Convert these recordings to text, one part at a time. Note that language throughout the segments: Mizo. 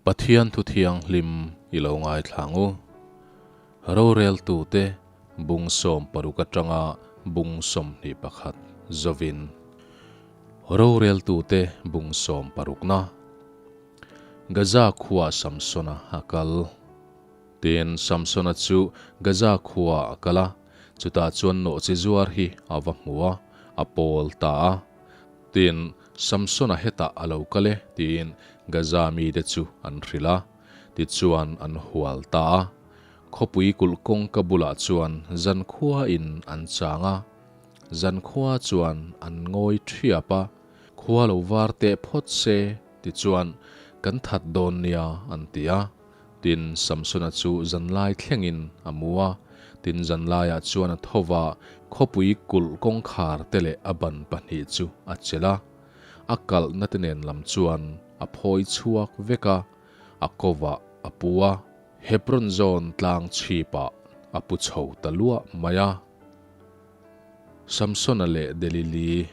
Pathian thu thianghlim i lo ngaithla ang u. Roreltute bung 60 atanga bung 21 zovin. Roreltute bung 60na. Gaza khuaa Samsona a kal. Tin, Samsona chu Gaza khuaah a kal a, chutah chuan nawhchi zuar hi a va hmu a, a pawl ta a. Tin, Samsona hetah a lo kal e, tiin Gaza mite chu an hrilh a. Tichuan an hual ta a. Khawpui kulh kawngka bulah chuan zankhuain an chang a. Zankhua chuan an ngawi ṭhiap a, Khua lo var teh phawt se, tichuan kan that dawn nia, an ti a. Tin, Samsona chu zanlai thlengin a mu a. Tin, zanlaiah chuan a tho va, khawpui kulh kawngkhar te leh a ban pahnih chu a chelh a. A kalhna te nen lam chuan a phawi chhuak vek a, a kovah a pu a. Hebron zawn tlang chhipah a pu chho ta luah mai a. Samsona leh Delili.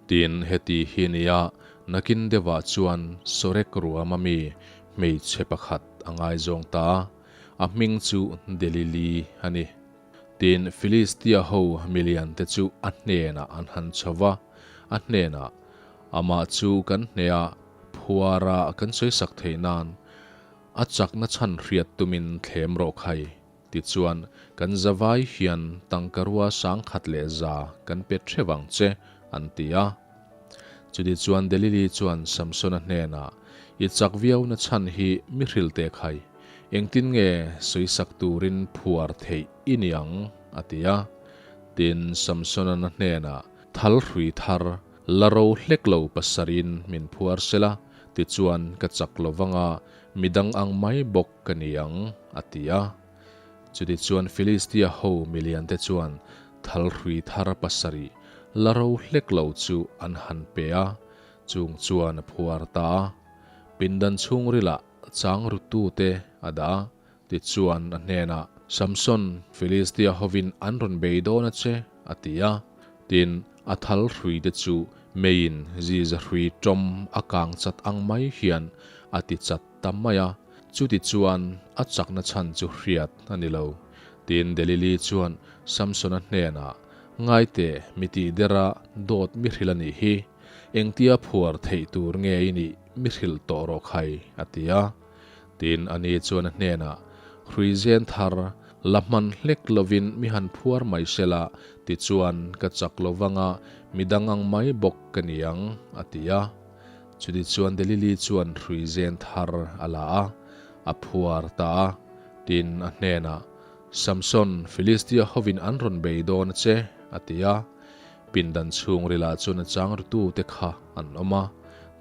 Tin, heti hi nia, nakin deuhah chuan Sorek ruama mi hmeichhe pakhat a ngaizawng ta a, a hming chu Delili a ni. Tin, Filistia ho miliante chu a hnenah an han chho va, a hnenah, Amah chu kan hneha phuara kan sawisak theih nan a chakna chhan hriat tumin thlem rawh khai. Tichuan, kan zavai hian tangkarua 1100 kan pe theuh ang che, an ti a. Chutichuan Delili chuan Samsona hnenah, I chak viauna chhan hi mi hril teh khai, engtin nge sawisak turin phuar theih i ni ang? a ti a. Tin, Samsona na hnenah, Thal hrui thar, la ro hlek lo pasarin min phuar sela, tichuan ka chak lo vanga midang ang mai bawk ka ni ang, a ti a. Chutichuan Filistia ho miliante chuan thal hrui thar pasarih la ro hlek lo chu an han pe a, chung chuan a phuar ta a. Pindan chhungrilah chang rutute a dah a, tichuan a hnenah, Samson, Filistia hovin an rawn bei dawn a che, a ti a. Tin, a thal hruite chu meiin ziza hrui tawm a kang chat ang mai hian a ti chat ta mai a, chuti chuan a chakna chhan chu hriat a ni lo. Tin, Delili chuan Samsona hnenah, Ngaite, mi tih dera dawt mi hrilh a nih hi. Engtia phuar theih tur nge i nih mi hrilh tawh rawh khai, a ti a. Tin, ani chuan a hnenah, Hrui zen thar, la hman hlek lovin mi han phuar mai sela, tichuan ka chak lo vanga midang ang mai bawk ka ni ang, a ti a. Chutichuan Delili chuan hrui zen thar a la a, a phuar ta a. Tin, a hnenah, Samson, Filistia hovin an rawn bei dawn a che, a ti a. Pindan chhungrilah chuan a chang rutute kha an awm a.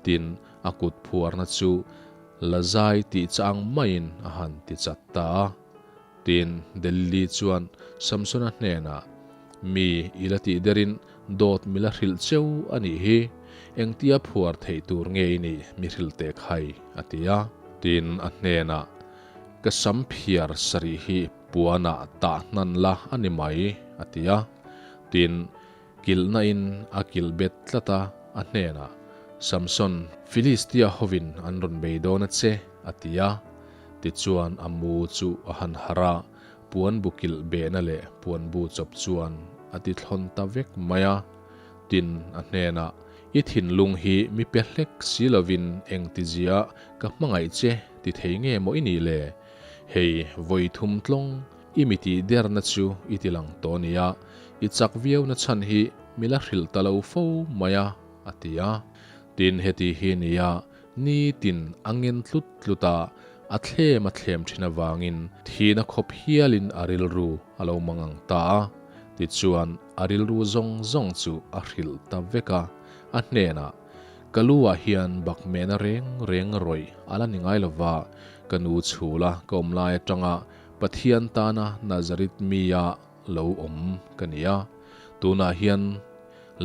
Tin, a kut phuarna chu la zai tih chang maiin a han ti chat ta a. Tin, Delili chuan Samsona hnenah, Mi i la tih derin dawt mi la hrilh cheu a nih hi, engtia phuar theih tur nge i nih mi hrilh teh khai, a ti a. Tin, a hnenah, Ka sam phiar sarih hi puanah tah hnan la a ni mai, a ti a. Tin, kilhna in a kilh bet tlat a, a hnenah, Samson, Filistia hovin an rawn bei dawn a che, a ti a. Tichuan a mu chu a han harh a, puan bu kilh behna leh puan bu chawp chuan a ti thlawn ta vek mai a. Tin, a hnenah, I thinlung hi mi pe hlek si lovin engtizia ka hmangaih che ti thei nge maw i nih le? Hei, vawi thum tlawng i mi tih derna chu i ti lang tawh nia, i chak viauna chhan hi mi la hrilh ta lo fo mai a, a ti a. Tin, heti hi nia, Nitin a ngen tlut tlut a, a thlem a thlem thin avangin thihna khawp hialin a rilru a lo mang ang ta a. Tichuan, a rilru zawng zawng chu a hrilh ta vek a, a hnenah, Ka lu ah hian bakmehna reng reng rawih a la ni ngai lova, ka nu chhula ka awm lai atanga Pathian tana Nazareth mi-a lo awm ka ni a, tunah hian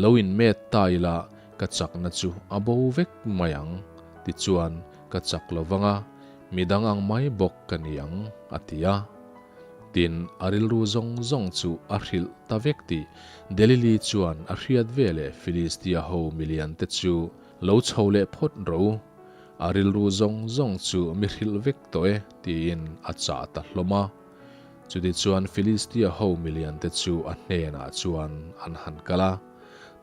lo inmet ta ila ka chakna chu a bo vek mai ang, tichuan ka chak lo vang a, midang ang mai bawk ka ni ang, a ti a. Tin, a rilru zawng zawng chu a hrilh ta vek tih Delili chuan a hriat ve leh Filistia ho milian te chu lo chho leh phawt ro. A rilru zawng zawng chu mi hrilh vek tawh e, tiin a chah ta hlawm a. Chutichuan Filistia ho miliante chu a hnenah chuan an han kal a,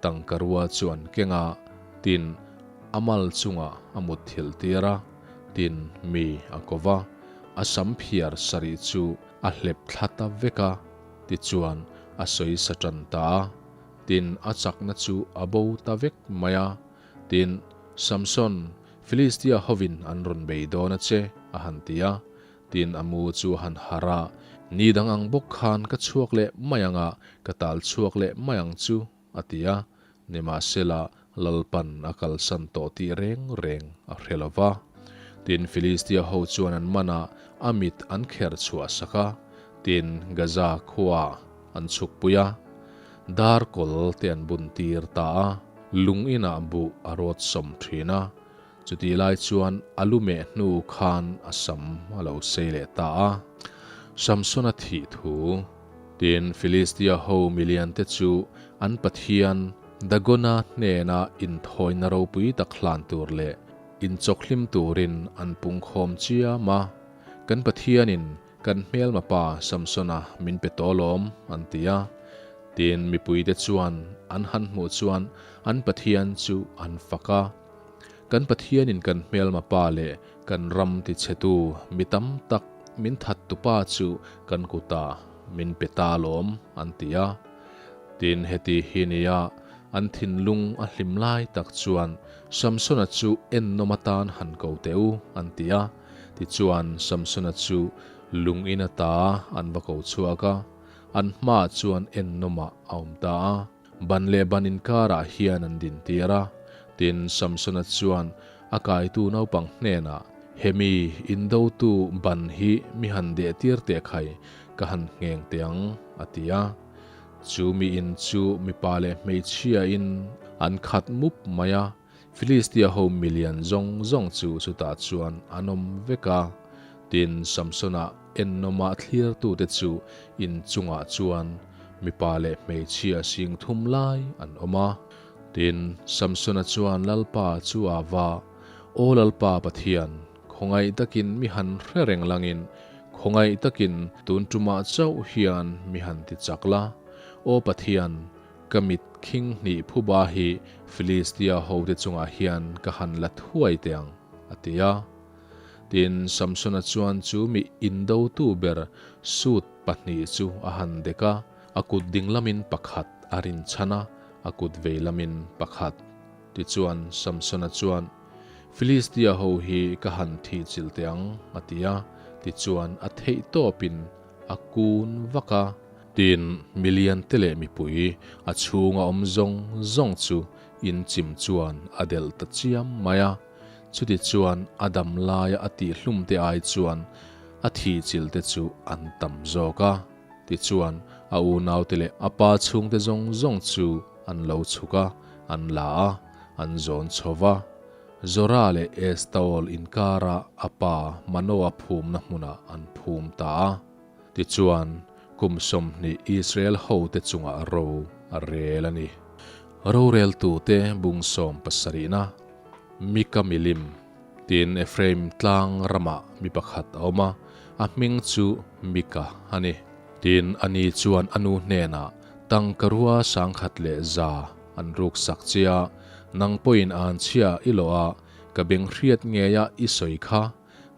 tangkarua chu an keng a, tin, a mal chungah a mutthilh tir a, tin, mi a ko va, a sam phiar sarih chu a hlep thla ta vek a, tichuan a sawi sa tan ta a, tin, a chakna chu a bo ta vek mai a, tin, Samson, Filistia hovin an rawn bei dawn a che, a han ti a. Tin, a mu chu a han harh a, Ni dang ang bawk khan ka chhuak leh mai ang a, ka tal chhuak leh mai ang chu, a ti a. Nimahsela, Lalpan a kalsan tawh tih reng reng a hre lo va. Tin, Filistia ho chuan an man a, a mit an kher chhuah sak a. Tin, Gaza khuaah an chhukpui a, dar kawl te an bun tir ta a, lung inah buh a rawt sawm thin a. Chutih lai chuan a lu meh hnu khan a sam a lo sei leh ta a. Samsona thih thu. Tin, Filistia ho miliante chu an pathian Dagona hnena inthawina ropui tak hlan tur leh inchawkhlim turin an pungkhawm chiam a. Kan Pathianin kan hmelma pa Samsona min pe tawh lawm, an ti a. Tin, mipuite chuan an han hmuh chuan an pathian chu an fak a. Kan Pathianin kan hmelma pa leh kan ram tichhetu mi tam tak min thattu pa chu kan kutah min pe ta lawm, an ti a. Tin, heti hi nia an thinlung a hlim lai tak chuan Samsona chu ennawm atan han ko teh u, an ti a. Tichuan, Samsona chu lung in ata an va ko chhuak a, an hmaah chuan ennawmah a awm ta a. Ban leh ban inkarah hian an dintir a. Tin, Samsona chuan a kaitu naupang hnenah, Hemi indotu ban hi mi han deh tir teh khai, ka han ngheng teh ang, a ti a. Chu mi in chu mipa leh hmeichhiain an khat mup mai a, Filistia ho milian zawng zawng chu chutah chuan an awm vek a. Tin, Samsona ennawma thlirtute chu in chungah chuan mipa leh hmeichhia sing thum lai an awm a. Tin, Samsona chuan Lalpa chu a va, Aw Lalpa Pathian, khawngaih takin mi han hre reng langin, khawngaih takin tun tumah chauh hian mi han ti chak la. Aw Pathian, Ka mit khing hnih phuba hi Filistia hote chungah hian ka han la thuai teh ang, a ti a. Tin, Samsona chuan chu mi indotu ber suit pahnih chu a han dek a, a kut ding lamin pakhat a rinchhan a, a kut vei lamin pakhat. Tichuan, Samsona chuan, Filistia ho hi ka han thih chilh teh ang, a ti a. Tichuan, a theih tawpin a kun vak a. Tin, miliante leh mipui a chhunga awm zawng zawng chu in chim chuan a delh ta chiam mai a. Chuti chuan a dam laia a tihhlum te ai chuan a thihchilh te chu an tam zawk a. Tichuan, a unaute leh a pa chhungte zawng zawng chu an lo chhuk a, an la a, an zawn chho va. Zora leh Estaol inkara a pa Manoa phumna hmunah an phum ta a. Tichuan, kum 20 Israel hote chungah ro a rel a ni. Roreltute bung sawm pasarihna, Mika milim, tiin Ephraim tlang ramah mi pakhat a awm a, a hming chu Mika a ni. Tin, ani chuan a nu hnenah, Tangkarua sangkhat leh za an ruksak che a, nang pawhin anchhia i lawh a, ka beng hriat ngeia i sawi kha,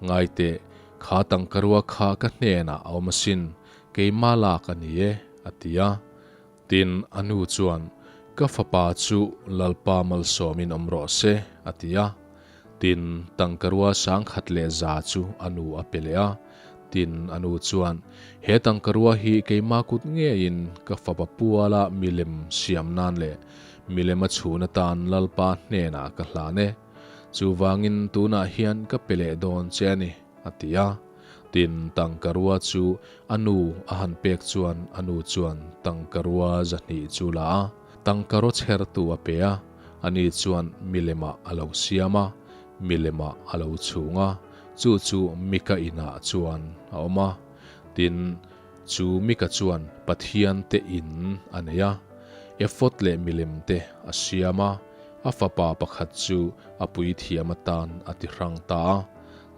Ngai teh, kha tangkarua kha ka hnenah a awm asin, keimah lak a ni e, a ti a. Tin, a nu chuan, Ka fapa chu Lalpa malsawmin awm rawh se, a ti a. Tin, tangkarua sangkhat leh za chu a nu a pe leh a. Tin, a nu chuan, He tangkarua hi keimah kut ngeiin ka fapa puala milem siam nan leh milem a chhun atan Lalpa hnenah ka hlan e. Chuvangin tunah hian ka pe leh dawn che a ni, a ti a. Tin, tangkarua chu a nu a han pek chuan a nu chuan tangkarua zahnih chu la a, tangkaraw chhertu a pe a, ani chuan milemah a lo siam a, milemah a lo chhung a, chu chu Mika inah chuan a awm a. Tin, chu Mika chuan Pathian te in a nei a, ephod leh milem te a siam a. A fapa pakhat chu a puithiam atan a ti hrang ta a.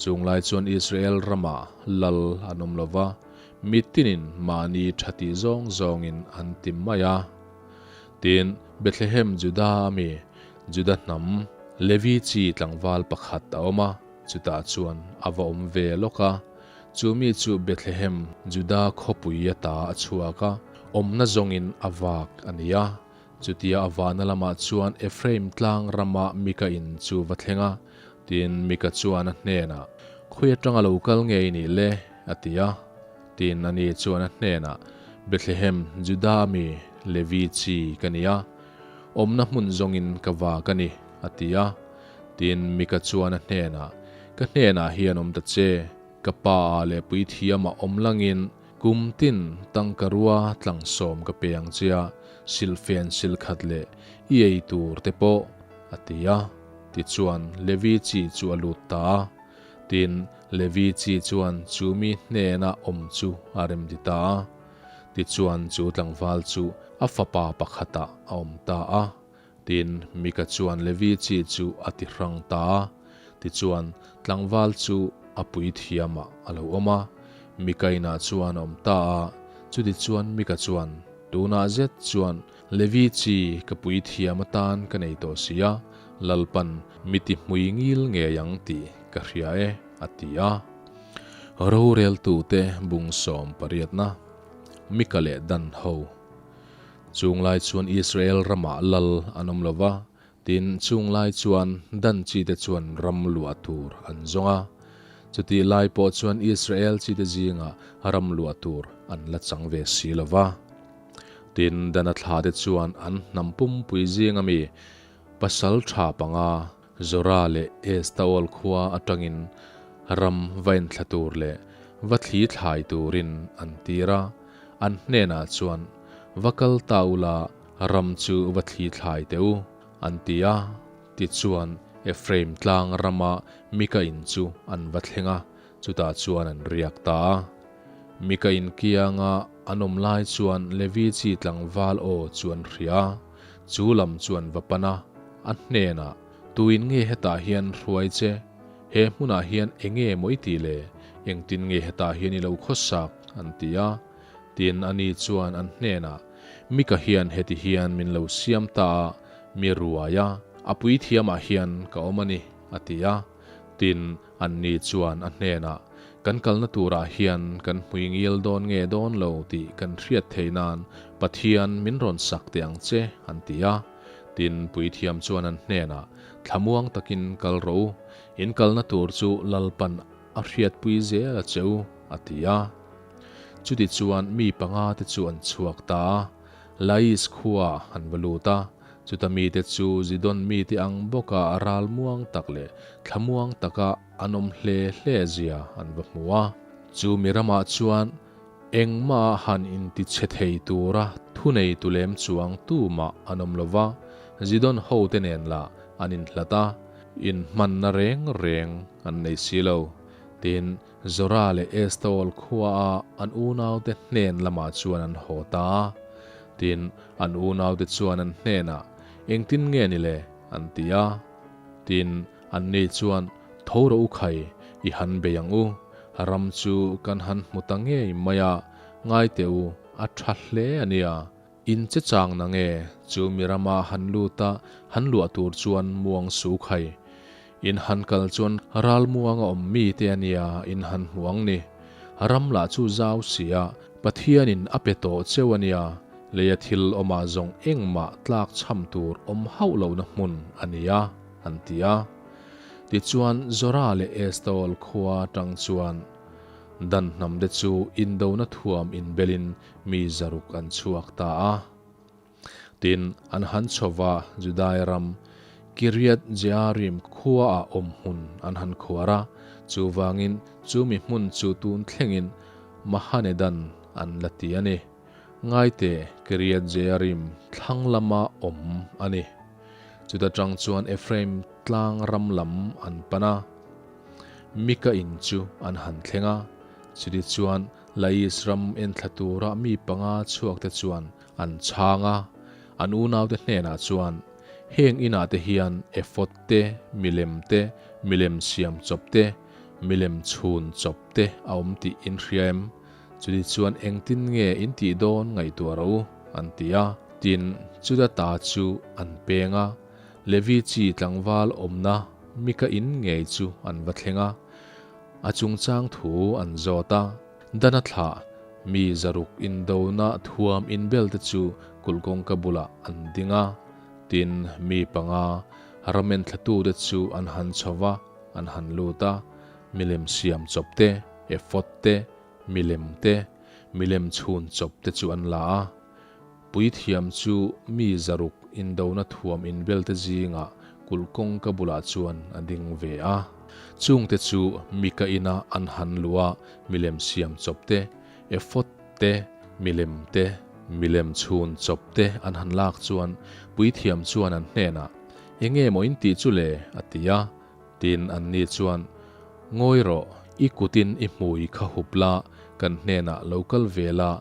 Chung lai chuan Israel ramah lal an awm lo va, mi tinin mahni tha tih zawng zawngin an ti mai a. Tin, Bethlehem Juda a mi, Juda hnam, Levi chi tlangval pakhat a awm a, chutah chuan a va awm ve lawk a. Chu mi chu Bethlehem Juda khawpui ata a chhuak a, awmna zawngin a vak a ni a. Chutia a vahna lamah chuan Ephraim tlang rama Mika in chu va thleng a, tin Mika chuan a hnenah, Khawi atanga lo kal nge i nih le? a ti a. Tin ani chuan a hnenah, Bethlehem, Juda mi, Levi chi ka ni a, awmna hmun zawngin ka vak a ni, a ti a. Tin Mika chuan a hnenah, Ka hnenah hian awm ta che, ka pa ah leh puithiamah awm langin, Kum tin tangkarua tlangsawm ka pe ang che a, silhfen silkhat leh i ei tur te pawh, a ti a. Tichuan, Levi chi chu a lut ta a. Tin, Levi chi chuan chu mi hnena awm chu a remti ta a. Tichuan, chu tlangval chu a fapa pakhatah a awm ta a. Tin, Mika chuan Levi chi chu a ti hrang ta a. Tichuan, tlangval chu a puithiamah a lo awm a. Mika inah chuan a awm ta a. Chutichuan Mika chuan, Tunah zet chuan Levi chi ka puithiam atan ka nei tawh si a, Lalpan mi ti hmui ngil ngei ang tih ka hria e, a ti a. Roreltute bung sawm pariatna, Mika leh Dan ho. Chung lai chuan Israel ramah lal an awm lo va, tin, chung lai chuan Dan chite chuan ram luah tur an zawng a. Chutih lai pawh chuan Israel chite zingah ram luah tur an la chang ve si lo va. Tin, Dana thlate chuan an hnam pumpui zinga mi pasal tha panga Zora leh Estaol khua atangin ram va enthla tur leh va thli thlai turin an tir a, an hnenah chuan, Va kal ta ula, ram chu va thli thlai teh u, an ti a. Tichuan, Ephraim tlang rama Mika in chu an va thleng a, chutah chuan an riak ta a. Mika in kianga an awm lai chuan Levi chi tlangval aw chu an hria a, chu lam chu an va pan a, a hnenah, Tuin nge hetah hian hruai che? He hmunah hian enge maw i tih le? Engtin nge hetah hian i lo khawsak? an ti a. Tin, ani chuan an hnenah, Mika hian heti hian min lo siam ta a, mi ruai a, a puithiamah hian ka awm a ni, a ti a. Tin, anni chuan a hnenah, Kan kalna turah hian kan hmui ngil dawn nge dawn lo tih kan hriat theih nan Pathian min rawn sak teh ang che, an ti a. Tin, puithiam chuan an hnenah, Thlamuang takin kal rawh u, in kalna tur chu Lalpan a hriatpui zel a che u, a ti a. Chutichuan mi panga te chu an chhuak ta a, Lais khuaah an va lut a. Chuta mite chu Zidon mite ang bawka ral muang tak leh thlamuang taka an awm hle hle zia an va hmu a. Chu mi ramah chuan engmah han intichhe thei tura thunei tu lem chuang tumah an awm lo va, Zidon hote nen lah an inhlat a, inhmanna reng reng an nei si lo. Tin, Zora leh Estaol khuaa an unaute hnen lamah chuan an haw ta a. Tin, an unaute chuan an hnenah, Engtin nge ni le? an ti a. Tin, anni chuan, Tho rawh u khai, i han bei ang u. Ram chu kan han hmu ta ngei mai a, ngai teh u, a tha hle a nia. In che chang na nge? Chu mi rama han lut a, han luah tur chuan muang su khai. In han kal chuan ral muanga awm mi te a nia in han hmu ang ni. Ram lah chu zau si a, Pathianin a pe tawh cheu a nia, leia thil awmah zawng engmah tlak chham tur awm hauh lohna hmun a nia, an ti a. Tichuan Zora leh Estaol khua atang chuan Dan hnamte chu indona thuam inbelin mi zaruk an chhuak ta a. Tin, an han chhova Judai ram Kiriath Jearim khuaah awm hmun an han khuar a, chuvangin chu mi hmun chu tun thlengin Mahanedan an la ti a ni. Ngaite Kiriath Jearim thlang lama awm a ni. Chuta tang chuan Ephraim tlang ram lam an pan a, Mika in chu an han thleng a, chutichuan Lais ram enthla tura mi panga chhuakte chuan an chhang a, an unaute hnenah chuan, Heng inah te hian efod te, milem te, milem siam chawp te, milem chhun chawp te a awm tih in hria em? Chutichuan chuan engtin nge in tih dawn ngaihtuah rawh u, an ti a. Tin, Juda ta chu an peng a, Levi chi tlangval awmna Mika in ngei chu an va thleng a, a chungchang thu an zawt a. Dana thlah mi zaruk indona thuam inbel te chu kulh kawngka bulah an ding a, tin, mi panga ramen thlatute chu an han chho va, an han lut a, milem siam chawp te, efod te, milem te, milem chhun chawp te chu an la a. Puithiam chu mi zaruk indona thuam inbel te zingah kulh kawngka bulah chuan a ding ve a. Chungte chu Mika ina an han luh a, milem siam chawp te, efod te, milem te, milem chhun chawp te an han lak chuan puithiam chuan an hnenah, Enge maw in tih chu le? a ti a. Tin, anni chuan, Ngawi rawh, i kutin i hmui kha hup la, kan hnenah lo kal ve la,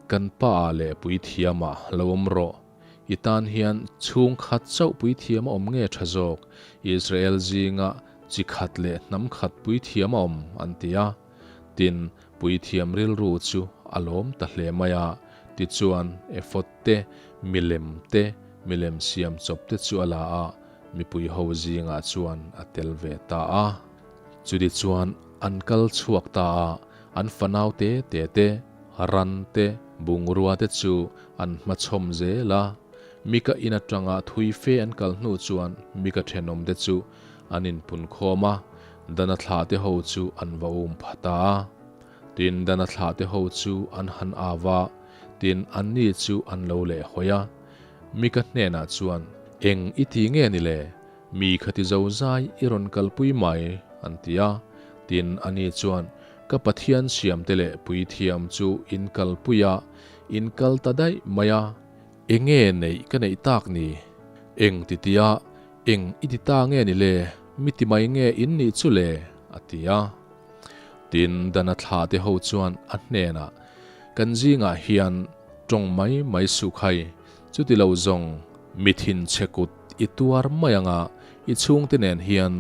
Kan pa ah leh puithiam ah lo awm rawh. I tan hian chhung khat chauh puithiam a awm nge tha zawk? Israel zinga chi khat leh hnam khat puithiam a awm, an ti a. Tin, puithiam rilru chu a lawm ta hle mai a. Tichuan, efod te, milem te, milem siam chawp te chu a la a, mipui ho zingah chuan a tel ve ta a. Chutichuan, an kal chhuak ta a, an fanau te te te, Ran te, bungrua te chu an hmachhawm zel a. Mika in atanga thui fe an kal hnu chuan Mika thenawm te chu an inpunkhawm a, Dana thlah te ho chu an va um pha ta a. Tin, Dana thlah te ho chu an han au a, tin, anni chu an lo leh hawi a. Mika hnenah chuan, Eng i ti nge ni le? Mi khati zo zai i rawn kalpui mai, an ti a. Tin, ani chuan, Ka Pathian siamte leh puithiam chu in kalpui a, in kal ta daih mai a. Enge neih ka neih tak ni? Eng ti tia, eng i ti ta nge ni le? Mi ti mai nge in nih chu le? a ti a. Tin, Dana thla te ho chuan a hnenah, Kan zingah hian tawng mai mai suh khai, chuti lo zawng mi thinchhe kut i tuar mai anga i chhungte nen hian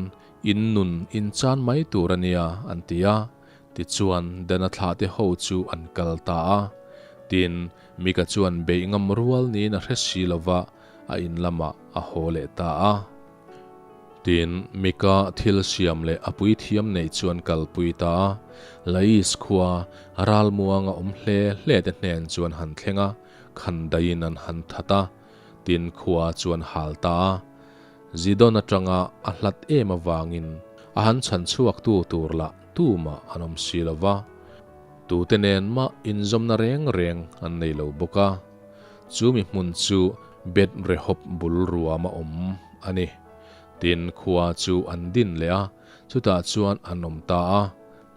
In nun in chan mai tur a nia, an ti a. Tichuan, Dana thlahte ho chu an kal ta a. Tin, Mika chuan beih ngam rual niin a hre si lo va, a in lamah a haw leh ta a. Tin, Mika thil siam leh a puithiam neih chu an kalpui ta a. Lais khua ralmuanga awm hle hle te hnen chu an han thleng a, khandaiin an han that a. Tin, khua chu an hal ta a. Zidon atanga a hlat em avangin a han chhan chhuaktu tur lah tumah an awm si lo va, tute nen mah inzawmna reng reng an nei lo bawk a. Chu mi hmun chu Beth Rehob bul ruam a awm a ni. Tin, khua chu an din leh a, chutah chuan an awm ta a.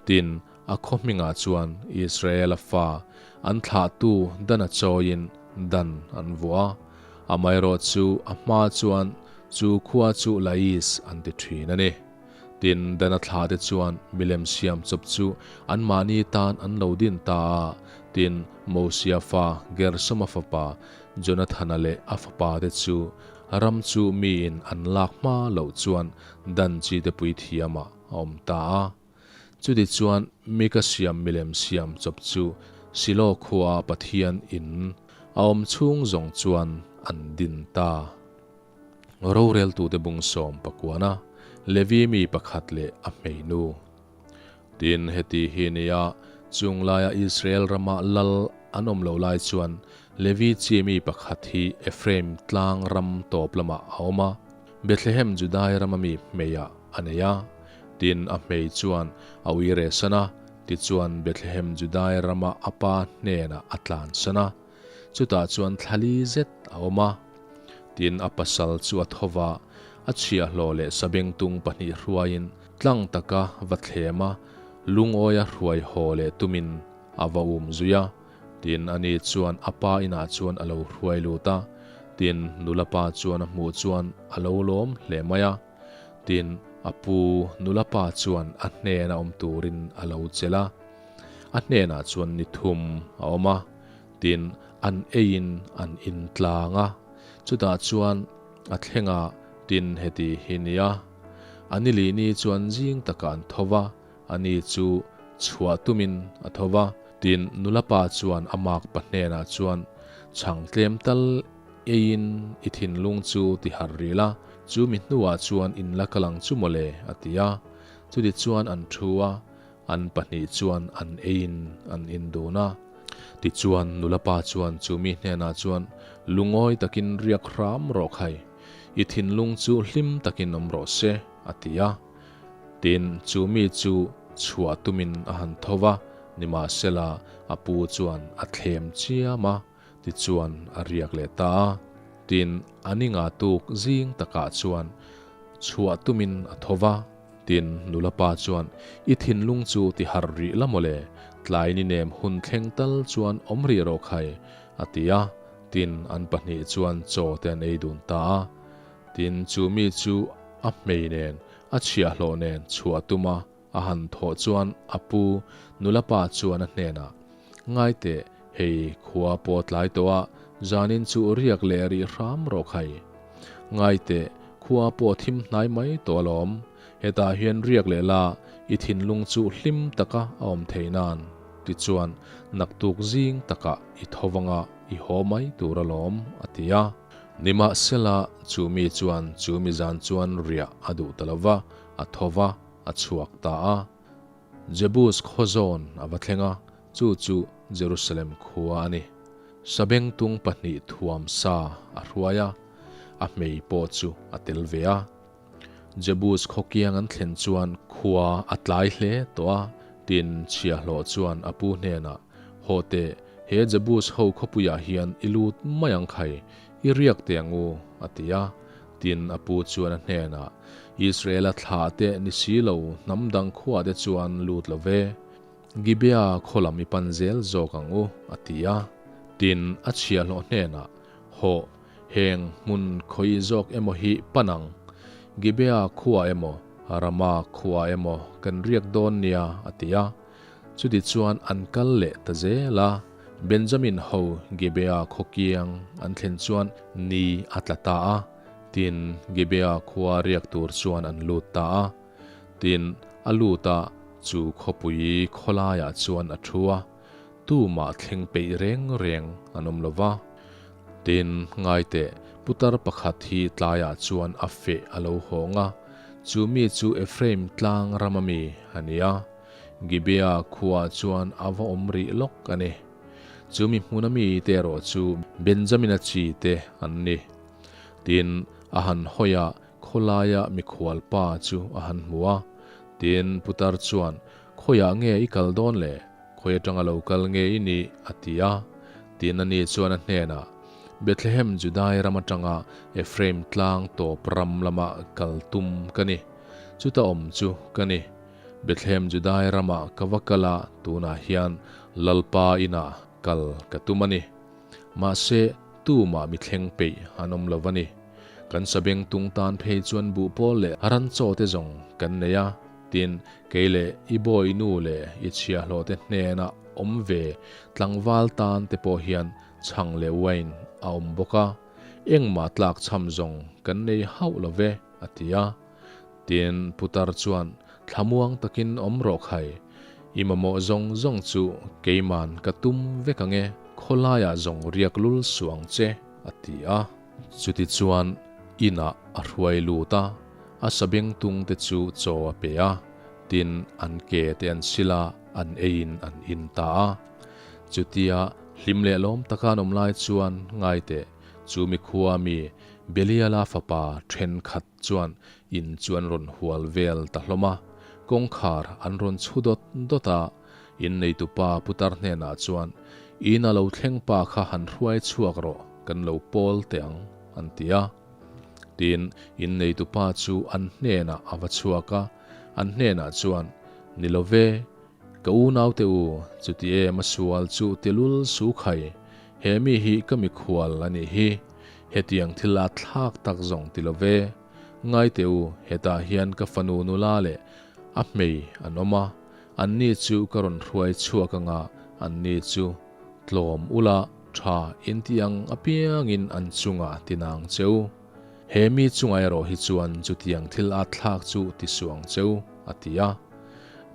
Tin, a khaw hmingah chuan Israela fa an thlahtu Dan a chawiin Dan an vuah a. Amaherawh chu a hma chuan chu khua chu Lais an ti thin a ni. Tin, Dana thla te chuan milem siam chawp chu anmahni tan an lo din ta a. Tin, Mosia fa Gersoma fapa Jonathana leh a fapa te chu ram chu miin an lak hma loh chuan Dan chi te puithiamah a awm ta a. Chutichuan Mika siam milem siam chawp chu Silo khua Pathian in a awm chhung zawng chuan an din ta. Roreltute bungsawm pakuana Levi mi pakhat leh a hmeinu. Tin, heti hi nia chung laia Israel rama lal an awm lo lai chuan Levi chi mi pakhat hi Ephraim tlang ram tawp lamah a awm a, Bethlehem Judai rama mi hmeiah a nei a. Tin, a hmei chuan a ui reh san a, tichuan Bethlehem Judai rama a pa hnenah a tlan san a. Chutah chuan thla li zet a awm a. Tin, a pasal chu a tho va, a chhiahhlawh leh sabengtung pahnih hruaiin tlang taka va thlem a, lungawia hruai haw leh tumin a va um zui a. Tin, ani chuan a pa inah chuan a lo hruai lut a. Tin, nula pa chuan a hmuh chuan a lo lawm hle mai a. Tin, a pu nula pa chuan a hnena awm turin a lo chelh a. A hnenah chuan ni thum a awm a, tin, an eiin an in tlang a. Chutah chuan A thleng a, tin heti hi nia. A ni li ni chuan zing takah an tho va, a ni chu chhuah tumin a tho va. Tin, nula pa chuan a makpa hnenah chuan chhang tlem tal eiin i thinlung chu ti harh rih la, chu mi hnuah chuan in la kal ang chu mawle, a ti a. Chutichuan an thu a, an pahnih chuan an eiin an indun a. Tichuan nula pa chuan chu mi hnenah chuan lungawi takin riak hram rawh khai, i thinlung chu hlim takin awm rawh se, a ti a. Tin, chu mi chu chhuah tumin a han tho va, nimahsela a pu chuan a thlem chiam a, tichuan a riak leh ta a. Tin, a ni nga tuk zing takah chuan chhuah tumin a tho va, tin, nula pa chuan, I thinlung chu ti harh rih la mawle, tlai ni nem hun thleng tal chuan awm rih rawh khai, a ti a. Tin, an pahnih chuan chaw te an ei dun ta a. Tin, chu mi chu a hmei nen, a chhiahhlawh nen chhuah tum a, a han thawh chuan a pu nula pa chuan a hnenah, Ngai teh, hei khua pawh tlai tawh a, zanin chu riak leh rih hram rawh khai. Ngai teh, khua pawh thim hnai mai tawh alawm. Hetah hian riak leh la, i thinlung chu hlim taka a awm thei nan. Tichuan, naktuk zing takah i tho vanga i haw mai tur alawm, a ti a. Nimahsela, chu mi chuan chu mi zan chuan riah a duh ta lo va, a tho va, a chhuak ta a. Jebus khaw zawn a va thleng a, chu chu Jerusalem khua a ni. Sabengtung pahnih thuam sa a hruai a, a hmei pawh chu a tel ve a. Jebus khaw kiang an thlen chuan khua a tlai hle tawh a, tin chhiahhlawh chuan a pu hnenah, Haw teh, he Jebus ho khawpuiah hian i lut mai ang khai, i riak teh ang u, a ti a. Tin, a pu chuan a hnenah, Israela thlah teh ni si lo, hnam dang khuah te chuan lut lo ve. Gibea khaw lam i pan zel zawk ang u, a ti a. Tin, a chhiahhlawh hnenah, Hawh, heng hmun khawi zawk emaw hi pan ang? Gibea khua emaw, Rama khua emaw kan riak dawn nia, a ti a. Chutichuan an kal leh ta zel a, Benjamin ho Gibea khaw kiang an thlen chuan ni a tla ta a, tin, Gibea khua riak tur chuan an lut ta a. Tin, a lut a, chu khawpui khawlaiah chuan a thu a, tumah thleng peih reng reng an awm lo va. Tin, ngaiteh, putar pakhat hi tlaiah chuan a feh a lo hawng a, chu mi chu Ephraim tlang rama mi a ni a. Gibea khuaah chuan a va awm rih lawk a ni. Chu mi hmuna mite erawh chu Benjamina chi te an ni. Tin, a han hawi a, khawlaia mikhual pa chu a han hmu a. Tin, putar chuan, Khawiah nge i kal dawn le? Khawi atanga lo kal nge i nih? a ti a. Tin, ani chuan a hnenah, Bethlehem Judai ram atanga Ephraim tlang tawp ram lama kal tum ka ni. Chuta awm chu ka ni. Bethlehem Judai ramah ka va kal a, tunah hian Lalpa inah kal ka tum a ni. Mahse, tumah mi thleng peih an awm lo a ni. Kan sabeng tung tan phei chuan buh pawl leh ran chaw te zawng kan nei a, tin, kei leh i bawi nu leh i chhiahhlawh te hnena awm ve tlangval tan te pawh hian chhang leh wine a awm bawk a, engmah tlak chham zawng kan nei hauh lo ve, a ti a. Tin, putar chuan, Thlamuang takin awm rawh khai, i mamawh zawng zawng chu keiman ka tum vek ang e, khawlaiah zawng riak lul suh ang che, a ti a. Chutichuan, inah a hruai lut a, a sabengtung te chu chaw a pe a, tin, an ke te an sil a, an eiin an in ta a. Chutia hlim leh lawm taka an awm lai chuan, Ngaiteh, chu mikhua mi Beliala fapa thenkhat chuan in chu an rawn hual vel ta hlawm a, kawngkhar an rawn chhu dawt dawt a, in neitupa putar hnenah chuan, In a lo thleng pa kha han hruai chhuak rawh, kan lo pawl teh ang, an ti a. Tin, in neitupa chu an hnenah a va chhuak a, an hnenah chuan, Ni lo ve, ka unaute u, chuti em a sual chu tilul su khai, he mi hi ka mikhual a nih hi. Hetiang thil a thlak tak zawng ti lo ve. Ngai teh u, hetah hian ka fanu nula leh a hmei an awm a, anni chu ka rawn hruai chhuak anga anni chu tlawm ula tha inti ang apiangin an chungah ti nang che u. He mi chungah erawh hi chuan chutiang thil at thlak chu ti suh ang che u, a ti a.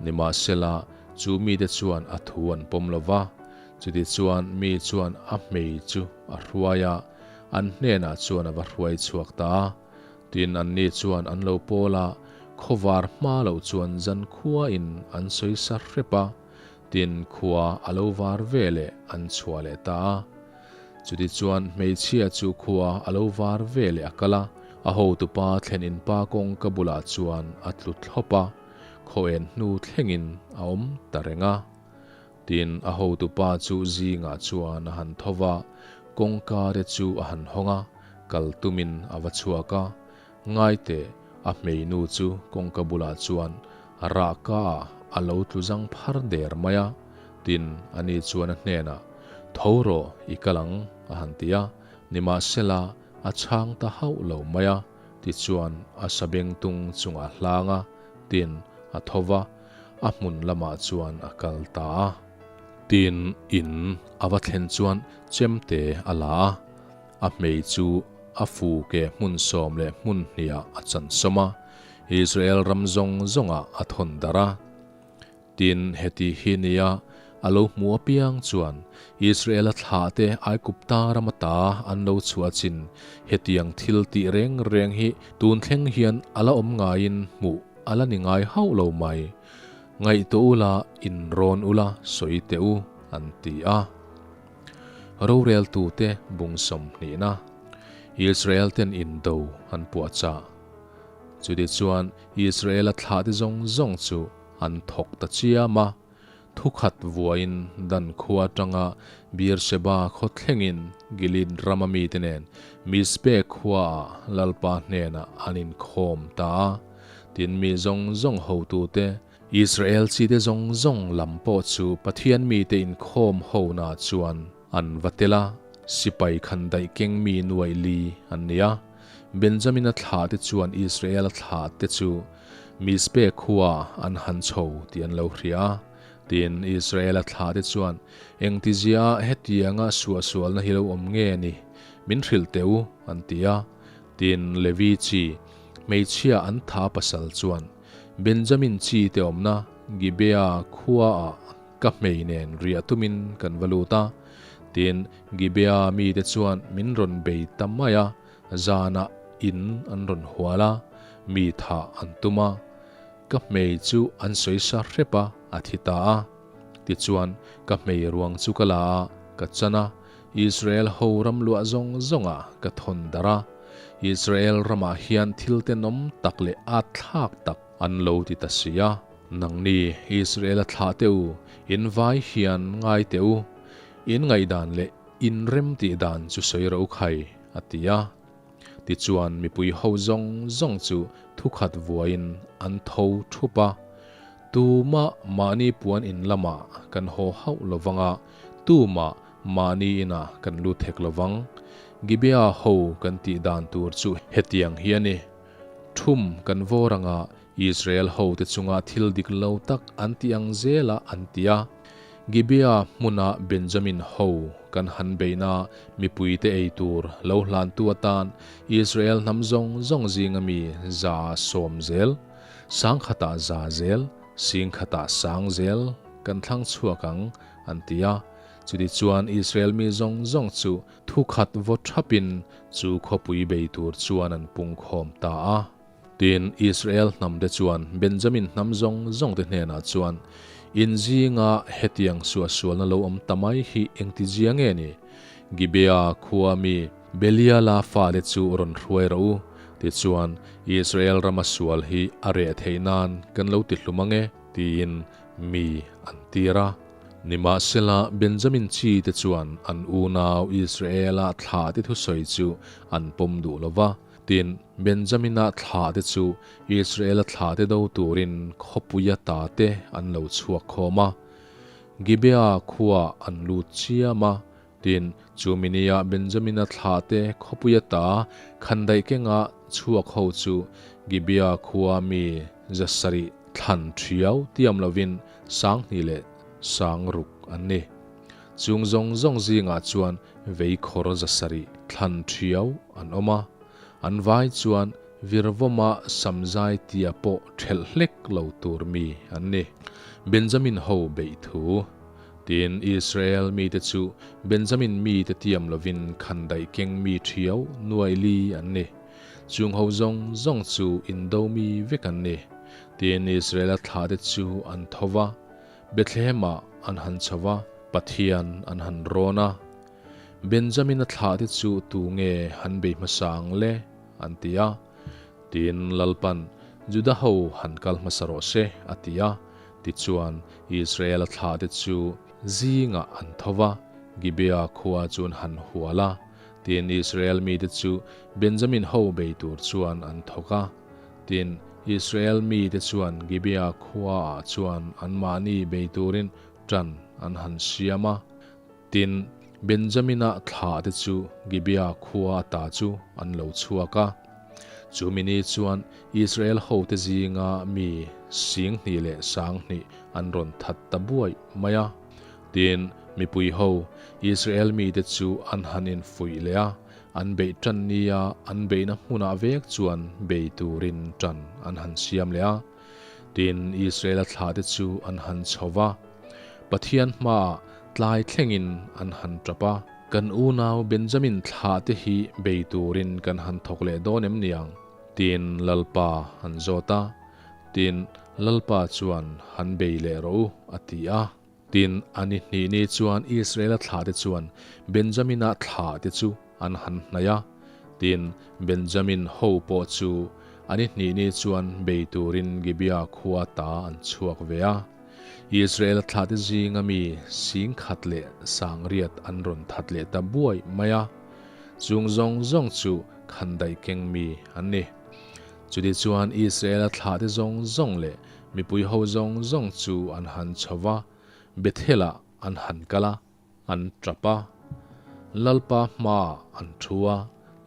Nimahsela, chu mite chuan a thu an pawm lo va. Chutichuan mi chuan a hmei chu a hruai a, an hnenah chuan a va hruai chhuak ta a. Tin, anni chuan an lo pawl a, khawvar hma loh chuan zankhuain an sawi sa hrep a. Tin, khua a lo var ve leh an chhuah leh ta a. Chutichuan hmeichhia chu khua a lo var ve leh a kal a, a hotupa thlen in pa kawngka bulah chuan a tlu thlawp a, khaw en hnu thlengin a awm ta reng a. Tin, a hotupa chu zingah chuan a han tho va, kawngka te chu a han hawng a, kal tumin a va chhuak a. Ngaite, a hmeinu chu kawngka bulah chuan rahka ah a lo tlu zang phar der mai a. Tin, ani chuan a hnenah, Tho rawh, i kal ang, a han ti a. Nimahsela, a chhang ta hauh lo mai a. Tichuan, a sabengtung chungah a hlang a, tin, a tho va, a hmun lamah chuan a kal ta a. Tin, in a va thlen chuan chemte a la a. A hmei chu a fu ke hmun 12 ah a chan sawm a, Israel ram zawng zawngah a thawn darh a. Tin, heti hi nia a lo hmu apiang chuan Israel-a thlahte Aigupta ram ata an lo chhuah chin hetiang thil tih reng reng hi tun thleng hian a la awm ngaiin hmuh a la ni ngai hauh lo mai. Ngaihtuah ula, inrawn ula, sawi teh u, an ti a. Roreltute bung sawmhnihna, Israel ten indo an puahchah. Chutichuan Israel-a thlahte zawng zawng chu an thawk ta chiam a, thukhat vuain Dan khua atanga Beersheba khaw thlengin Gilead rama mite nen Mizpeh khuaah Lalpa hnenah an inkhawm ta a. Tin, mi zawng zawng hotute, Israel chite zawng zawng lam pawh chu Pathian mite inkhawm hona chuan an va tel a, sipai khandaih keng mi nuaih li an ni a. Benjamina thlahte chuan Israel thlahte chu Mizpeh khuaah an han chho tih an lo hria a. Tin, Israela thlahte chuan, Engtizia hetianga suahsualna hi lo awm nge ni? Min hrilh teh u, an ti a. Tin, Levi chi, hmeichhia an tha pasal chuan, Benjamin chi te awmna Gibea khuaah ka hmei nen riah tumin kan va lut a. Tin, Gibea mite chuan min rawn bei ta mai a, zanah in an rawn hual a, mi thah an tum a. Ka hmei chu an sawi sa hrep a, a thi ta a. Tichuan, ka hmei ruang chu ka la a, ka chan a, Israel ho ram luah zawng zawngah ka thawn darh a. Israel ramah hian thil tenawm tak leh at thlak tak an lo ti ta si a. Nangni Israel-a thlah teh u, in vai hian ngai teh u, in ngaihdan leh in rem tih dan chu sawi ro khai, a ti a. Tichuan mipui ho zawng zawng chu thukhat vuaiin an tho thup a. Tumah mahni puan in lamah kan haw hauh lo vang a, tumah mahni inah kan lut hek lo vang. Gibeah ho kan tih dan tur chu hetiang hi a ni. Thum kan vawr anga Israel hote chunga thil dik lo tak an ti ang zela an ti a. Gibeah hmuna Benjamin ho kan han beihna mipuite ei tur lo hlantu atan Israel hnam zawng zawng zinga mi 100 zel Sangkhatah za zel, singkhatah sang zel kan thlang chhuak ang, an ti a. Chutichuan Israel mi zawng zawng chu thu khat vaw thapin chu khawpui bei tur chuan an pungkhawm ta a. Tin, Israel hnamte chuan Benjamin hnam zawng zawngte hnenah chuan, In zinga hetiang suahsualna lo awm ta mai hi engtizia nge ni? Gibea khua mi Beliala fale chu rawn hruai rawh u, tichuan Israel rama sual hi a reh theih nan kan lo ti hlum ang e, tiin mi an tir a. Nimahsela, Benjamin chi te chuan an unau Israela thlah te thusawi chu an pawm duh lo va. Tin, Benjamina thlah te chu Israela thlah te do turin khawpuia ta te an lo chhuak khawm a. Gibea khuaah an lut chiam a. Tin, chu minia Benjamina thlahte khawpui ata khandaih kenga chhuak ho chu Gibea khua mi 700 thlan thiau tiam lovin 2000 leh 6000 an ni. Chung zawng zawng zingah chuan veikhawr 700 thlan thiau an awm a. An vai chuan virvawma samzai tia pawh ṭhelh hlek lo tur mi an ni. Benjamin ho beih thu. Tin, Israel mite chu Benjamin mite tiam lovin khandaih keng mi ṭhiau nuai li an ni. Chung ho zawng zawng chu indo mi vek an ni. Tin, Israela thlahte chu an tho va, Bethlehem-ah an han chho va, Pathian an han rawn a. Benjamin-a thlahte chu tu nge han bei hmasa ang le? an ti a. Tin, Lalpan, Juda ho han kal hmasa rawh se, a ti a. Tichuan, Israel-a thlahte chu zingah an tho va, Gibea khua chu an han hual a. Tin, Israel mite chu Benjamin ho bei tur chuan an thawk a. Tin, Israel mite chuan Gibea khuaah chuan anmahni bei turin ṭan an han siam a. Tin, Benjamina thlahte chu Gibea khua ata chu an lo chhuak a. Chu mi ni chuan Israel hote zinga mi 2000 leh 2000 an rawn that ta buai mai a. Tin, mipui ho, Israel mite chu an han infuih leh a, an beih ṭan nia an beihna hmunah vek chuan bei turin ṭan an han siam leh a. Tin, Israela thlahte chu an han chho va, Pathian hmaah tlai thlengin an han ṭap a. Kan unau Benjamin thlahte hi bei turin kan han thawk leh dawn em niang? Tin, Lalpa an zawt a. Tin, Lalpa chuan, Han bei leh rawh u, a ti a. Tin, a ni hnih ni chuan Israela thlahte chuan Benjamina thlahte chu an han hnaih a. Tin, Benjamin ho pawh chu a ni hnih ni chuan bei turin Gibea khua ta an chhuak ve a. Israela thlahte zinga mi 10,000 leh 800 an rawn that leh ta buai mai a. Chung zawng zawng chu khandaih keng mi an ni. Chutichuan Israela thlahte zawng zawng leh Mipui ho zawng zawng chu an han chho va, Bethel-ah an han kal a, an tap a. Lalpa hmaah an thu a,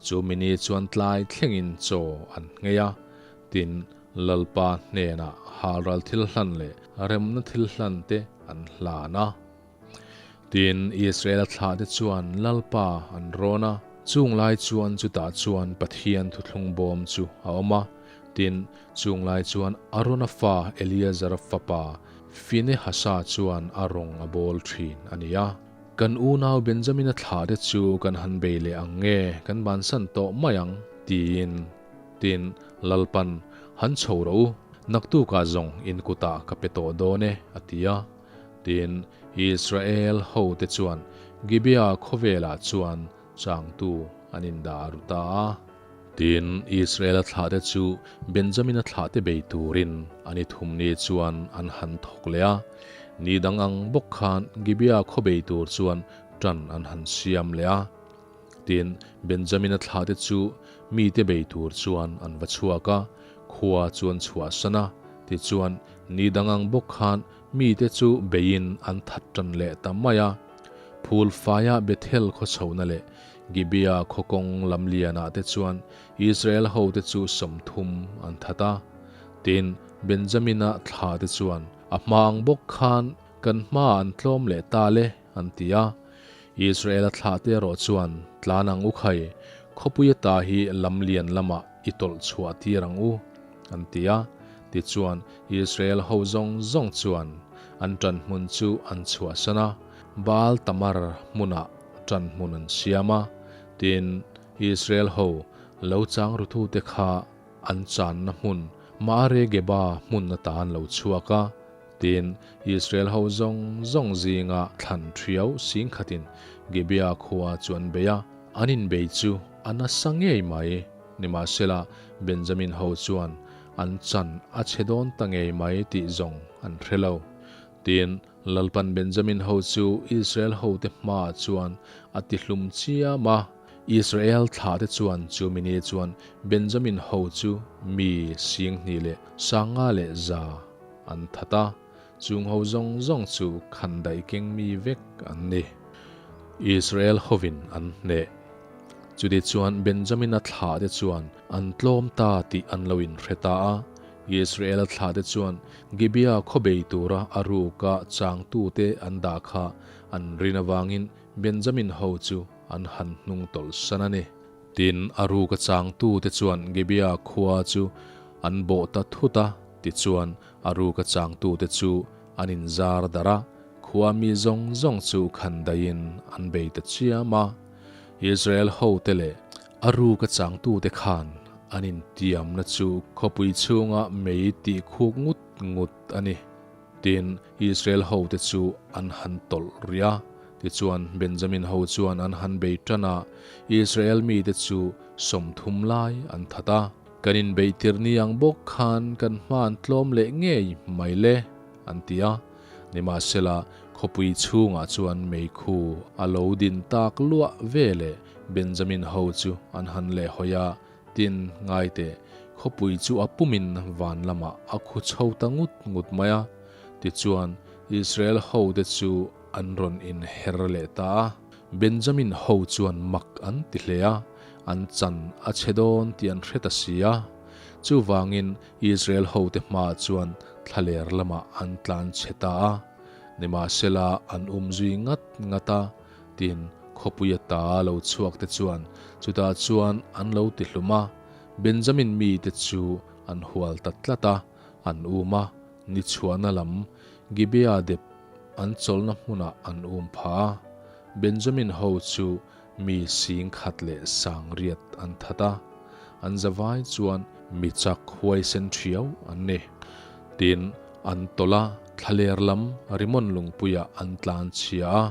chu mini chuan tlai thlengin chaw an nghei a. Tin, Lalpa hnenah halral thil hlan leh remna thil hlan te an hlan a. Tin, Israel-a thlahte chuan Lalpa an rawn a, chung lai chuan chutah chuan Pathian thuthlung bawm chu a awm a. Tin, chung lai chuan Arona fa Eleazara fapa Finehasa chuan a rawng a bawl thin a ni a. Kan unau Benjamina thlahte chu kan han bei leh ang nge, kan bansan tawh mai ang, tiin. Tin, Lalpan, Han chho rawh u, naktukah zawng in kutah ka pe tawh dawn e, a ti a. Tin, Israel hote chuan Gibea khawvelah chuan changtu an indah ru ta a. Tin, Israel-a thlahte chu Benjamina thlahte bei turin an i thum ni chuan an han thawk leh a. Ni dang ang bawk khan Gibea khaw bei tur chuan ṭan an han siam leh a. Tin, Benjamina thlahte chu mite bei tur chuan an va chhuak a, khua chu an chhuahsan a. Tichuan, ni dang ang bawk khan Mite chu beiin an that tan leh ta mai a. Phul faia Bethel khaw chhohna leh Gibea khaw kawng lam lianah te chuan Israel hote chu 30 an that a. Tin, Benjamina thla te chuan, A hma ang bawk khan kan hmaah an tlawm leh ta le, an ti a. Israela thla te erawh chuan, Tlan ang u khai, khawpui ata hi lam lian lamah i tawlh chhuah tir ang u, an ti a. Tichuan, Israel ho zawng zawng chuan an ṭanhmun chu an chhuahsan a, Baal Tamar hmunah ṭanhmun an siam a. Tin, Israel ho lo chang rutute kha an channa hmun Maare Geba hmun ata an lo chhuak a. Tin, Israel ho zawng zawng zinga thlan ṭhiau 10,000in Gibea khua chu an bei a, an inbei chu a nasa ngei mai. Nimahsela, Benjamin ho chuan an chan a chhe dawn ta ngei mai tih zawng an hre lo. Tin, Lalpan Benjamin ho chu Israel hote hmaah chuan a tihlum chiam a. Israel thlahte chuan chu mini chuan Benjamin ho chu mi 2000 leh 5100 an that a, chung ho zawng zawng chu khandaih keng mi vek an ni. Israel hovin an hneh. Chuti chuan Benjamina thlahte chuan an tlawm ta tih an lo inhre ta a. Israela thlahte chuan Gibea khaw bei tura a ruka changtute an dah kha an rin avangin Benjamin ho chu an han hnung tawlh san a ni. Tin, a ruka changtute chuan Gibea khua chu an bawh ta thut a, tichuan a ruka changtute chu an inzar darh a, khua mi zawng zawng chu khan daihin an bei ta chiam a. Israel hote leh a ruka changtute khan an intiamna chu khawpui chhunga mei tih khuk ngut ngut a ni. Tin, Israel hote chu an han tawlh rih a. Tichuan, Benjamin ho chuan an han bei tan a, Israel mite chu 30 lai an that a. Kan inbeih tir ni ang bawk khan kan hma an tlawm leh ngei mai le, an ti a. Nimahsela, khawpui chhungah chuan meikhu a lo din tak luah ve leh Benjamin ho chu an han lehhawi a, Tin, ngaiteh, khawpui chu a pumin van lamah a khu chho ta ngut ngut mai a. Tichuan, Israel hote chu an rawn inher leh ta a. Benjamin ho chuan mak an ti hle a, an chan a chhe dawn tih an hre ta si a. Chuvangin, Israel hote hmaah chuan thlaler lamah an tlan chhe ta a. Nimahsela, an umzui ngat ngat a. Tin, khawpui ata lo chhuak te chuan chutah chuan an lo ti hlum a, Benjamin mite chu an hual ta tlat a, an um a, ni chhuahna lam Gibeah dep an chawlhna hmunah an um phah a. Benjamin ho chu mi 1800 an that a, an zavai chuan mi chak huaisen thiau an ni. Tin, an tawlh a, thlaler lam Rimon lungpuiah an tlan chhia a.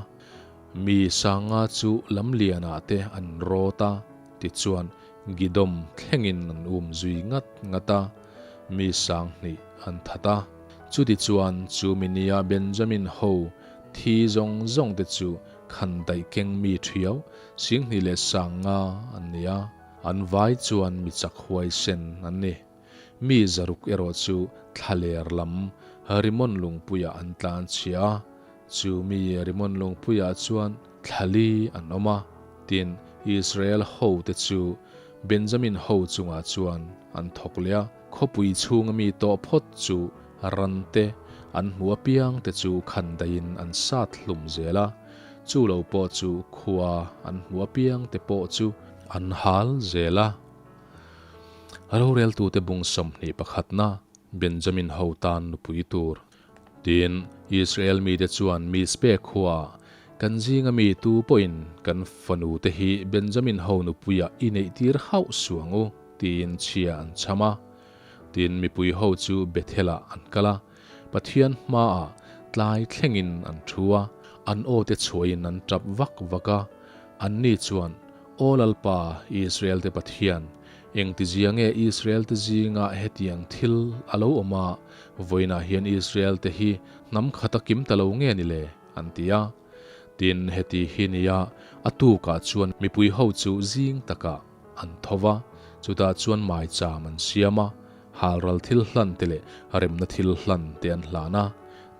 Mi sanga chu lamlianah te an rawt a, tichuan Gidom thlengin an um zui ngat ngat a, mi 2000 an that a. Chutichuan chu mi nia Benjamin ho thi zawng zawng te chu khan daih keng mi thiau 2500 an ni a, an vai chuan mi chak huaisen an ni. Mi 600 erawh chu thlaler lam Rimon lungpuiah an tlan chhia a, Chu mi Rimon lungpuiah chuan thla li an awm a, tin, Israel hote chu Benjamin ho chungah chuan an thawk leh a. Khawpui chhunga mi tawh phawt chu ran te, an hmu apiang te chu khan daihin an sat hlum zel a, chu lo pawh chu khua an hmu apiang te pawh chu an hal zel a. Roreltute bung 21na Benjamin ho tan nupui tur Tin, Israel mite chuan Mizpeh khuaah, Kan zinga mi tu pawhin kan fanute hi Benjamin ho nupuiah i neihtir hauh suh ang u, tiin chhia an chham a. Tin, mipui ho chu Bethel-ah an kal a, Pathian hmaah tlai thlengin an thu a, an aw te chhuahin an tap vak vak a. Anni chuan, Aw Lalpa, Israel-te Pathian, engtizia nge Israel-te zinga hetiang thil a lo awm a, Vawiinah hian Israel-te hi hnam khata kim ta lo nge ni le? an ti a. Tin, heti hi nia, a tukah chuan mipui ho chu zing takah an tho va, chutah chuan maicham an siam a, halral thil hlan te leh remna thil hlan te an hlan a.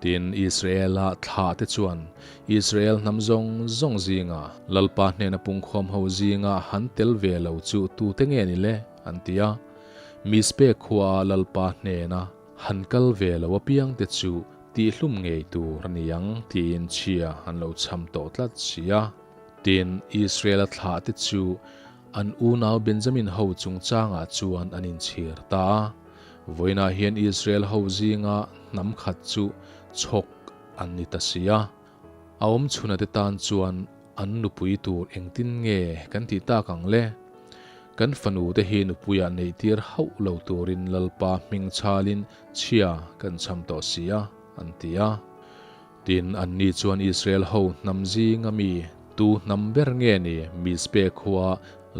Tin, Israel-a thlah te chuan Israel hnam zawng zawng zinga Lalpa hnena pungkhawm ho zinga han tel ve lo chu tute nge ni le? an ti a. Mizpe khuaa Lalpa hnena han kal ve lo apiangte chu tihhlum ngei tur a ni ang tiin chhia an lo chham tawh tlat si a. Tin, Israel-a thlahte chu an unau Benjamin ho chungchangah chuan an inchhir ta a. Vawiinah hian Israel ho zinga hnam khat chu chhawk an ni ta si a. A awmchhunate tan chuan an nupui tur engtin nge kan tih tak ang le? Kan fanu te hi nupuiah neihtir hauh lo turin Lalpa hming chhalin chhia kan chham tawh si a, an ti a. Tin, anni chuan Israel ho hnam zinga mi tu hnam ber nge ni Mizpe khua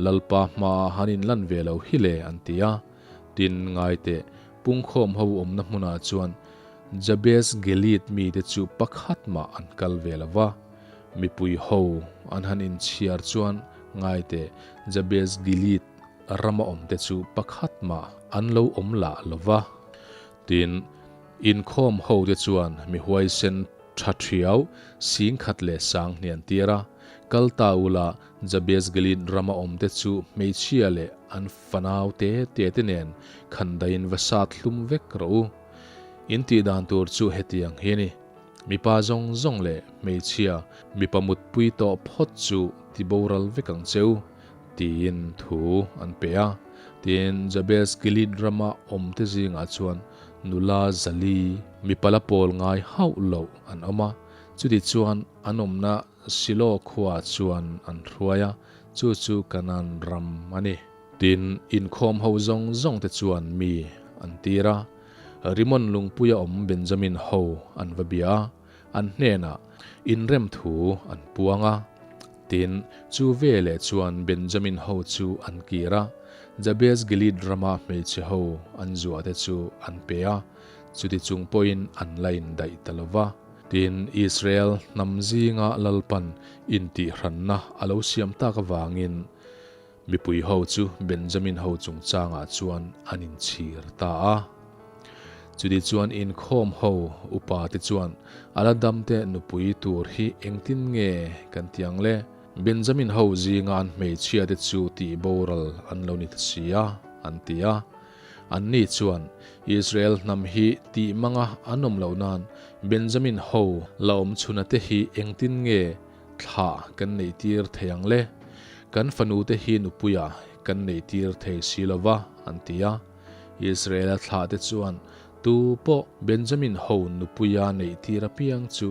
Lalpa hmaah han inlan ve lo hi le, an ti a. Tin, ngaiteh, pungkhawm ho awmna hmunah chuan Jabes Gilead mite chu pakhat mah an kal ve lo va. Mipui ho an han inchhiar chuan ngaite Jabes Gilead rama awmte chu pakhat mah an lo awm lah lo va. Tin, inkhawm hote chuan mi huaisen tha thiau 10,020 an tir a, kal ta ula Jabes Gilead rama awmte chu hmeichhia leh an fanau te te te nen khandaiin va sat hlum vek rawh u. In tih dan tur chu hetiang hi a ni. Mipa zawng zawng leh hmeichhia, mipa mutpui tawh phawt chu ti boral vek ang cheu. tiin thu an pe a. Tin, Jabes Gilead rama awmte zingah chuan nula 400 mipa la pawl ngai hauh loh an awm a, chutichuan an awmna Silo khuaah chuan an hruai a, chu chu Kanaan ram a ni. Tin, inkhawm ho zawng zawng te chuan mi an tir a, Rimon lungpuia awm Benjamin ho an va bia a, an hnenah inrem thu an puang a. Tin, chu veleh chuan Benjamin ho chu an kir a, Jabes Gilead rama hmeichhe ho an zuah te chu an pe a, chuti chung pawhin an la indaih ta lo va. Tin, Israel hnam zinga Lalpan intihhranna a lo siam tak avangin mipui ho chu Benjamin ho chungchangah chuan an inchhir ta a. Chuti chuan inkhawm ho upa te chuan a la damte nupui tur hi engtin nge kan ti ang le? Benjamin ho zinga an hmeichhia te chu tih boral an lo ni ta si a, an ti a. Anni chuan Israel hnam hi tih manga an awm loh nan Benjamin ho la awm chhuna te hi engtin nge thlah kan neih tir thei ang le? Kan fanu te hi nupuia kan neih tir thei si lo va, an ti a. Israela thlahte chuan tu pawh Benjamin ho nupuia neih tir apiang chu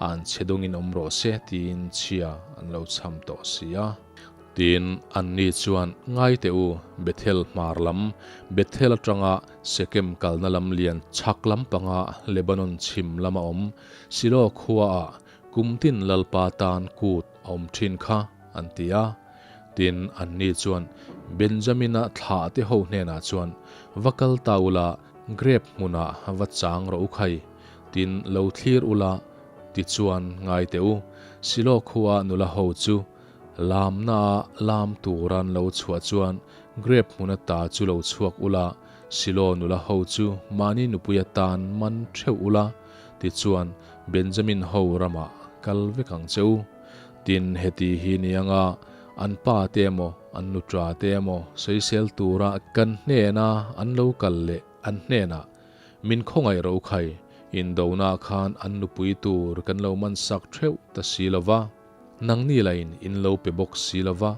an chhe dawngin awm rawh se tiin chhia an lo chham tawh si a. Tin, anni chuan, Ngai teh u, Bethel hmar lam, Bethel atanga Sekem kalna lam lian chhak lam panga Lebanon chhim lama awm Silo khuaah kumtin Lalpa tan kut a awm thin kha, an ti a. Tin, anni chuan Benjamina thlahte ho hnenah chuan, Va kal ta ula, grep hmunah va chang rawh u khai, tin, lo thlir ula, tichuan ngai teh u. Silo khua nula ho chu lamnaa lam tura an lo chhuah chuan grep hmun ata chu lo chhuak ula, Silo nula ho chu mahni nupui atan man theuh ula, tichuan Benjamin ho ramah kal vek ang che u. Tin, heti hi ni anga an pa te emaw, an nutra te emaw sawisel tura kan hnena an lo kal leh an hnenah, Min khawngaih ro khai, indona khan an nupui tur kan lo man sak theuh ta si lo va, nangni lain in lo pe bawk si lo va,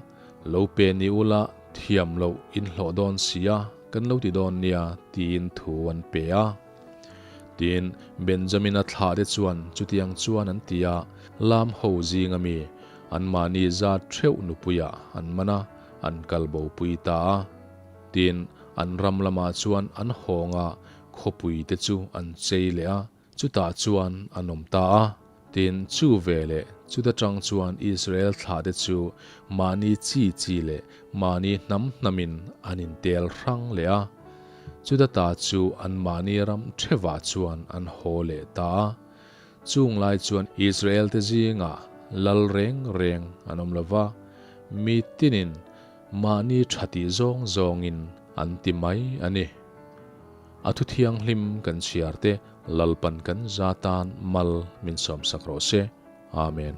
lo pe ni ula thiam loh in hlawh dawn si a, kan lo ti dawn nia, tiin thu an pe a. Tin, Benjamina thlahte chuan chutiang chuan an ti a, Lam ho zinga mi, anmahni zat theuh nupuiah an man a, an kal bopui ta a. Tin, an ram lamah chuan an hawng a, khawpuite chu an chei leh a, chutah chuan an awm ta a. Tin, chu ve leh chuta tang chuan Israel thlahte chu mahni chi chi leh mahni hnam hnamin an intel hrang leh a. Chuta ta chu an mahni ram thevah chuan an haw leh ta a. Chung lai chuan Israel-te zingah lal reng reng an awm lo va, mi tinin mahni tha tih zawng zawngin an ti mai a ni. A thu thianghlim kan chhiar te Lalpan kan za tan mal min sawmsak rawh se. Amen.